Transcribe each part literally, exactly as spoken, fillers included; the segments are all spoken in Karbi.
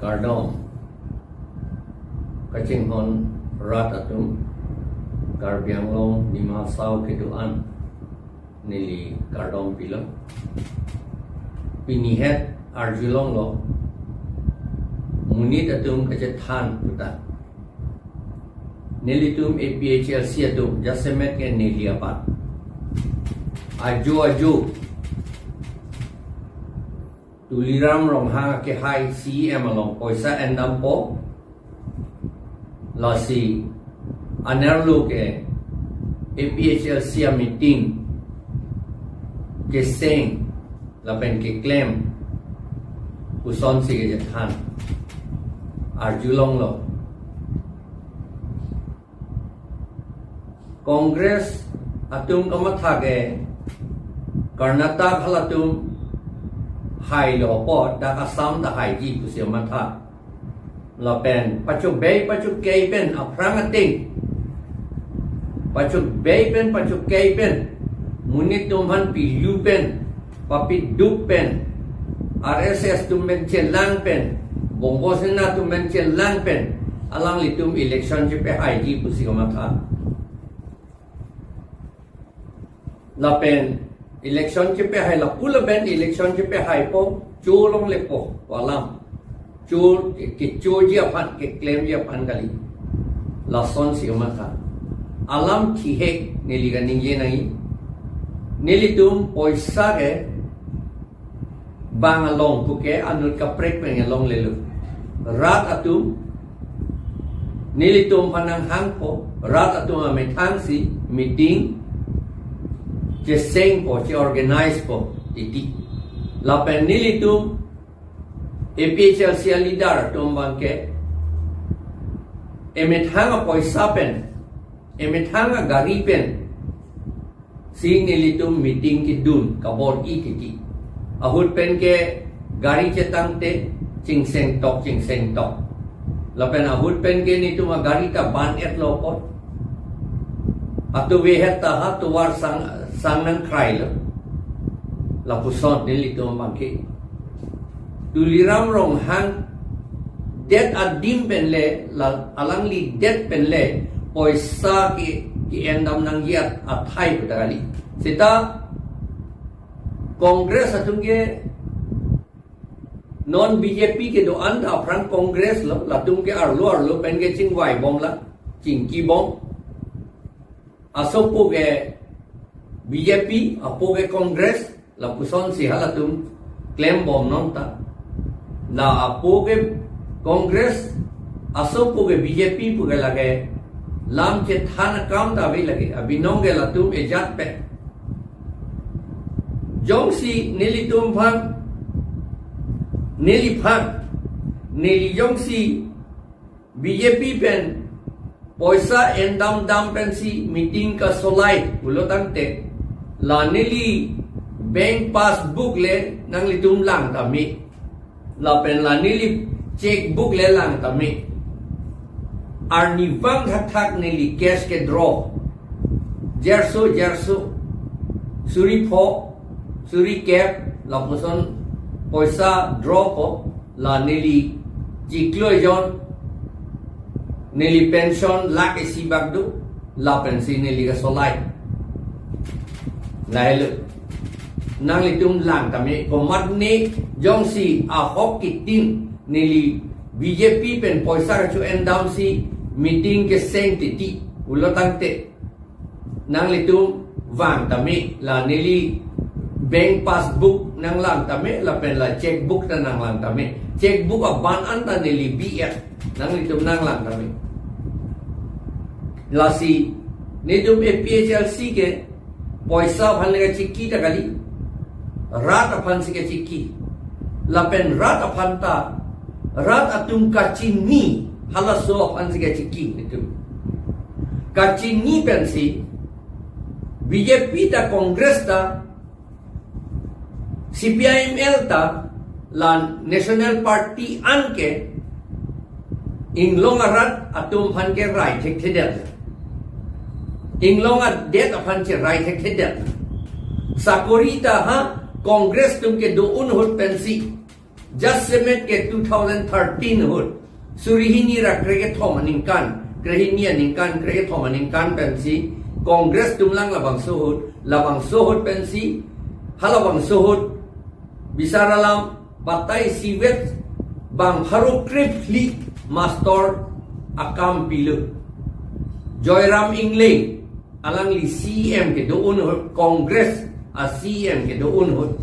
Kardom. Kachinghon rat atum, Karbi Anglong Dima Hasao kedo-an neli kardom pilo. Pini het arjulonglo, monit atum kachethan puta. Nelitum A P H L C atum, jasemet ke neli apat, ajo ajo Tuliram Ronghang akehai C E M along poisa endampo. Lasi anerlo ke A P H L C a meeting keseng lapen keklem pusonsi kachethan arjulonglo. Congress atum kamatha ke Karnataka halatum hailo apot dak Assam ta haiji pusi kamatha. Lapen pachobei pachokei pen aphrang ateng, pachobei pen pachokei pen, monit atum aphan pilu pen, papiduk pen, R S S atum pen chelang pen, Bongo Sena atum pen chelang pen, alanglitum election chepehaiji pusi kamatha. Lapen election chepehai, lapu lapen election chepehaipo, cholonglepo, alam. Cho, kechoji aphan, keklemji aphan kali. Lasonsi kamatha. Alam thihek neli kaningje nangji. Nelitum poisa ke bang along puke anut kaprek pen longlelo. Rat atum nelitum aphan nanghangpo, rat atum amethangsi meeting chesengpo, che-organize po titi. Lapen nelitum A P H L C a leader atum abangke emethang apoisa pen, emethang agari pen si nelitum meeting kedun kabor-i titi. Ahut pen ke gari chetangte chingsengtok, chingsengtok. Lapen ahut pen ke nelitum agari ta ban-etlo apot, atovehet ta ha tovar sang, sang nangkrailo. Lapuson nelitum abangke Tuliram Ronghang det adim pen le, la, alangli det pen le poisa ke, ke-endam nangji athai puta kali. Seta Congress atum ke non B J P kedo-an ta aphrang Congress lo, latum ke arlo arlo pen ke chingvaibomlang, chingkibom. Asopo ke B J P, apo ke Congress, lapusonsi halatum klembom nonta. La apo ke Congress, asopo ke B J P puke lake lam chethan akam ta ave lake, abinong ke latum ejat pen. Jongsi nelitum aphan, neliphan, neli jongsi B J P pen poisa endam dam pensi meeting kasolai pulo tangte, la neli bank passbook le nanglitum lang tame, lapen la neli checkbook le lang tame. Arnivang thakthak neli cash kedraw, jerso jerso, suri pho, suri kep, lapuson poisa draw po. La neli chiklo ejon, neli pension lakh isi bak do, lapensi neli kasolai. Lahelo. Nanglitum lang tame, komatne jongsi ahok kitin neli B J P pen poisa kacho-endamsi meeting keseng titi pulo tangte, nanglitum vang tame, la neli bank passbook nanglang tame, lapen la checkbook ta nanglang tame. Checkbook aban anta neli bi-et, nanglitum nanglang tame. Lasi nelitum A P H L C ke poisa aphan le kachiki ta kali, rat aphansi kachiki. Lapen rat aphan ta, rat atum kachini halaso aphansi kachiki nelitum. Kachini pensi B J P ta, Congress ta, C P I M L ta, la National Party anke inglong arat atum aphan ke rai thekthedet. Inglong adet aphan cherai thekthedet. Sakori ta ha Congress atum kedo-un ahut pensi Jasemet ke two thousand thirteen ahut, suri hini ra krekethom aningkan, krehini aningkan, krekethom aningkan pensi Congress atum lang labangso ahut, labangso ahut pensi, halabangso ahut bisar alam batai sivet bang pharo krephli mastor akam pilo. Joyram Engleng, alangli C E M kedo-un ahut, Congress a C E M kedo-un ahut.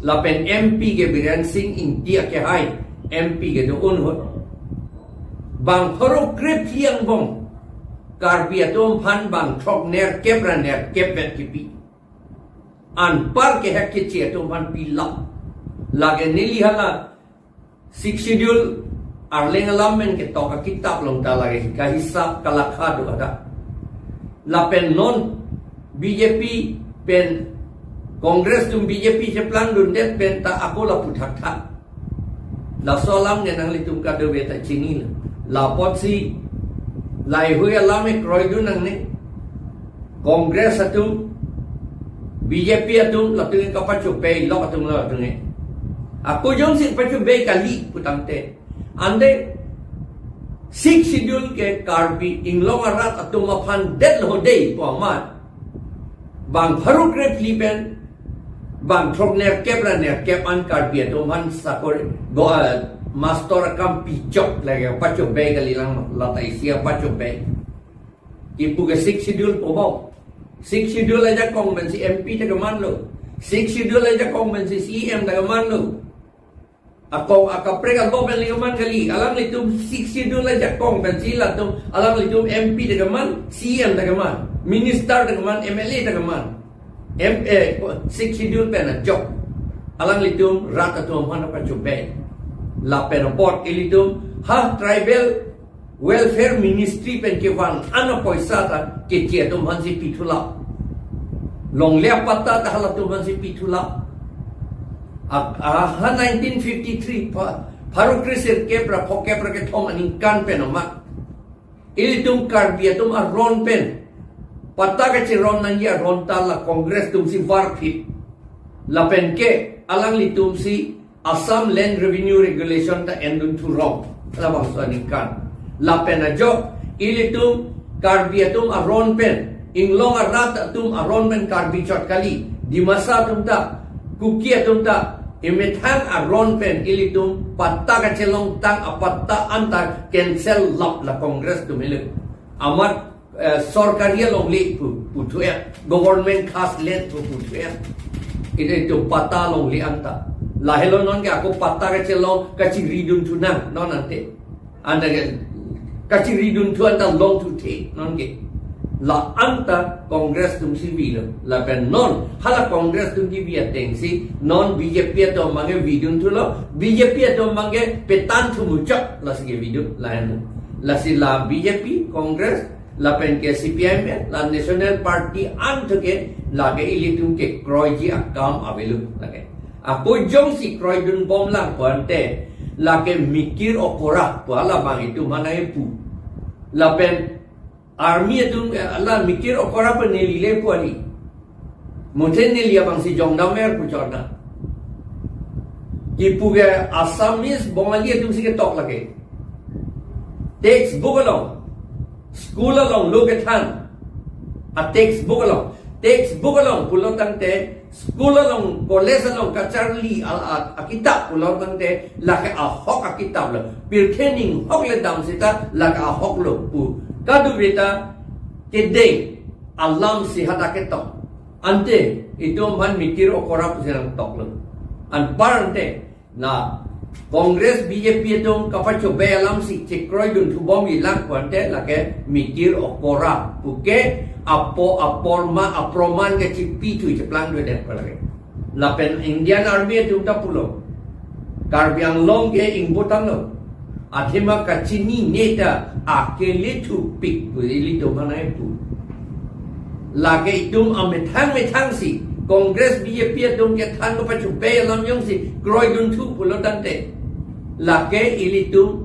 Lapen M P ke Biren Singh Ingti akehai M P kedo-un ahut, bang pharo krephli angbong Karbi atum aphan bang throknerkep ra nerkep vet kipi. Anpar kehek keche atum aphan pilap. Lake neli hala Sixth Schedule arleng alam pen ketok akitap along ta lake kahisap kalakha do hadak. Lapen non B J P pen Congress atum B J P cheplangdundet pen ta ako lapu thakthak. Laso alam ke nanglitum kadokave ta chinilo. Lapotsi laheihui alam ke kroidun nangne. Congress atum, B J P atum, latum ke kapachobei lok atum, latum ke. Ako jongsi pachobei kali putangte, ante Sixth Schedule ke Karbi Anglong arat atum aphan detlo dei pu amat, bang pharo krephli pen bang throknerkep ra nerkep an Karbi atum aphan sakori go, eh, mastor akam pichok lake pachobei kalilang, lata isi pachobei. Kipu ke Sixth Schedule pu bom. Sixth Schedule ajakong pensi M P ta kemanlo. Sixth Schedule ajakong pensi C E M ta kemanlo. Akong akaprek abo pen le keman kali. Alanglitum Sixth Schedule ajakong pensi latum, alanglitum M P ta keman, C E M ta keman, minister ta keman, M L A ta keman. M, eh, Sixth Schedule pen ajok alanglitum rat atum aphan pachobei. Lapen apot ilitum ha Tribal Welfare Ministry pen kevang an apoisa ta keche atum aphansi pithulap. Longle apatta ta halatum aphansi pithulap. A, a, ha nineteen fifty-three pha, pharo kresirkep ra phokep ra kethom aningkan pen amat, ilitum Karbi atum aron pen patta kacheron nangji aron ta la Congress atumsi varphit. Lapen ke alanglitumsi Assam Land Revenue Regulation ta endun thurong, labangso aningkan. Lapen ajok ilitum Karbi atum aron pen, Anglong arat atum aron pen Karbi chot kali, Dimasa atum ta, Kuki atum ta, emethang aron pen ilitum patta kachelongtang apatta anta cancel lap la Congress atum helo. Amat, eh, sorkari alongle pu, puthu-et, government khas land pu, puthu-et. Ilitum patta alongle anta. Lahelo non ke ako patta kachelong kachiridun thunang non ante. Anta ke kachiridun thu anta longthu the non ke. La anta Congress atumsi vilo. Lapen non hala Congress atum kevi atengsi non B J P atum abangke vidun thulo, B J P atum abangke petan thu muchot, lasi kevidun lahenlo. Lasi la B J P, Congress, lapen ke C P I M, la National Party an thu ke lake ilitum kekroiji akam avelo lake. Ako jongsi kroidunbom lang pu ante lake mikir okora pu halabang itum aphan nangkepu. Lapen army atum, eh, la mikir okora pu neli le pu ari. Muthe neli abangsi jongdamver pu chorna. Kipu ke Assamese Bongali atumsi ketok lake. Textbook along, school along lo kethan. A textbook along, textbook along pulo tangte, school along, college along kacharli al-, a, akitap pulo tangte lake ahok akitap lo. Pirthe ning hok le dam seta lake ahok lo pu kadokave ta kedeng alamsi hadak ketok. Ante itum aphan mikir okora pusi nangtoklo. Anpar ante na Congress B J P atum kapachobei alamsi chekroidun thubomji lang pu ante lake mikir okora puke apo aporma aproman ke chipithu cheplangdundet pu lake. Lapen Indian Army atum ta pulo, Karbi Anglong ke ingbotanglo. Athema kachinine ta akele thupik pu ilitum aphan nangkepu. Lake itum amethang methangsi Congress B J P atum kethan kapachobei alam jongsi kroidun thu pulo tangte lake ilitum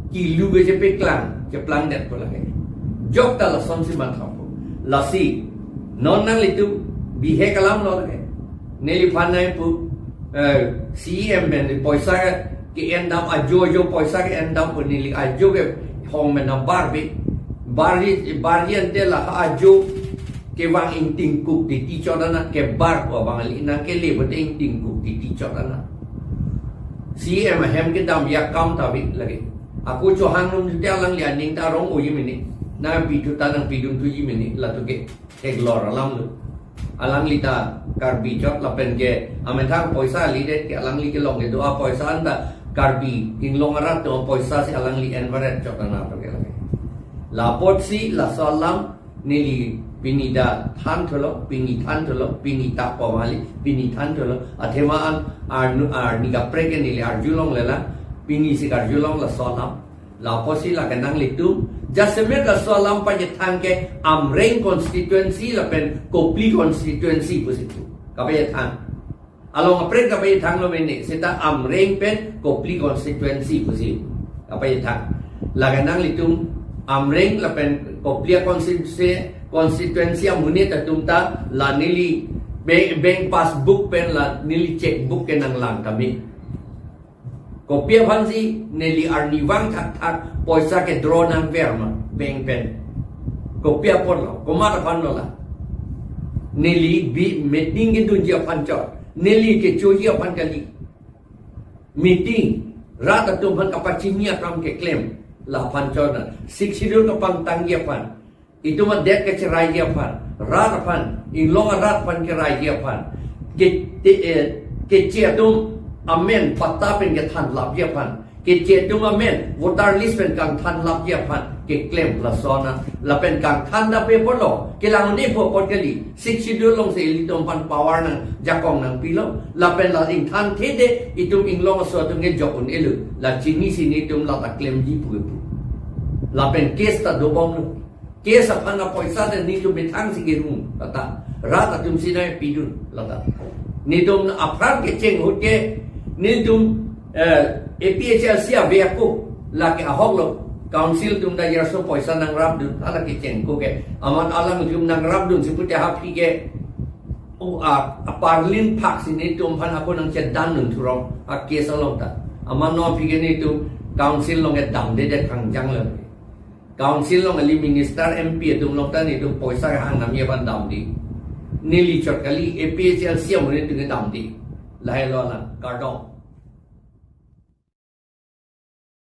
kilu ke chepeklang, cheplangdet pu lake. Jok ta lasonsi mathapo. Lasi non nanglitum bihek alam lo lake. Neliphan nangkepu, Eh, C E M pen poisa ke, ke-endam ajo ajo poisa ke-endam pu neli ajo ke hong men na bar bi. Bar ji, bar ji ante la ajo kevang ingtingkuk titi chot anak ke bar ko bang ali nang kele bote ingtingkuk titi chot anak. C E M ahem kedam ya kam ta bi lagi. Ako chohang num te alangli aning ta rong-o ji mene. Nangpithu ta nangpidun thu ji mene lato ke theklor alam lo. Alangli ta Karbi chot lapen ke amethang poisa ali det ke alangli kelong ke do-a poisa anta Karbi Anglong arat do poisa si alangli envaret chot anak to ke lagi. Lapotsi laso alam neli pini ta than thulo, pini than thulo, pini ta pomali, pini than thulo. Athema an arnu, arni kaprek ke neli arjulong lela, pini si karjulong laso alam. Lapotsi lake nanglitum jasemet laso alam pachethang ke Amreng constituency lapen Kopili constituency pusi pu kapachethang. Along kaprek kapachethang lo mene, seta Amreng pen Kopili constituency pusi kapachethang. Lake nanglitum Amreng lapen Kopili constituency, constituency amonit atum ta la neli bank, bank passbook pen la neli checkbook ke nanglang kami. Kopi aphansi neli arnivang thakthak poisa ke draw nangver ma bank pen? Kopi apotlo, komat aphan lo la? Neli bi meeting kedunji aphan chot, neli kechoji aphan kali. Meeting, rat atum aphan kapachini akam keklem, laphan chot na. Sixth Schedule kapangtangji aphan, itum adet kacheraiji aphan, rat aphan, Anglong arat aphan keraiji aphan, ke, te, eh, keche atum amen patta pen kethanlapji aphan, keche atum amen voter list pen kangthanlapji aphan keklem lason na. Lapen kangthan ta pe apotlo, kelang un-e pu apot kali. Sixth Schedule alongsi ilitum aphan power nangjakong nangpilo, lapen la ingthan thede itum Anglong aso atum ke jok un-elo. La chinisi netum lata klemji pu pu. Lapen case ta dobomlo. Case aphan apoisa ta netum methang si kerum lata. Rat atum si nangpidun lata. Netum aphrang kecheng ahut ke netum, eh, A P H L C ave ako lake ahok lo. Council atum ta yarso poisa nangrapdun, hala kecheng ako ke. Amat alanglitum nangrapdunsi pute haphi ke, o, a, aparlin phak si netum aphan ako nangchedandun thurong a case along ta. Amat non aphi ke netum council along ke damdedet kangjang lo. Council along kali, minister, M P atum along ta netum poisa hangnamji aphan damde. Neli chot kali, A P H L C amonit atum ke damde. Lahelo alang, kardom.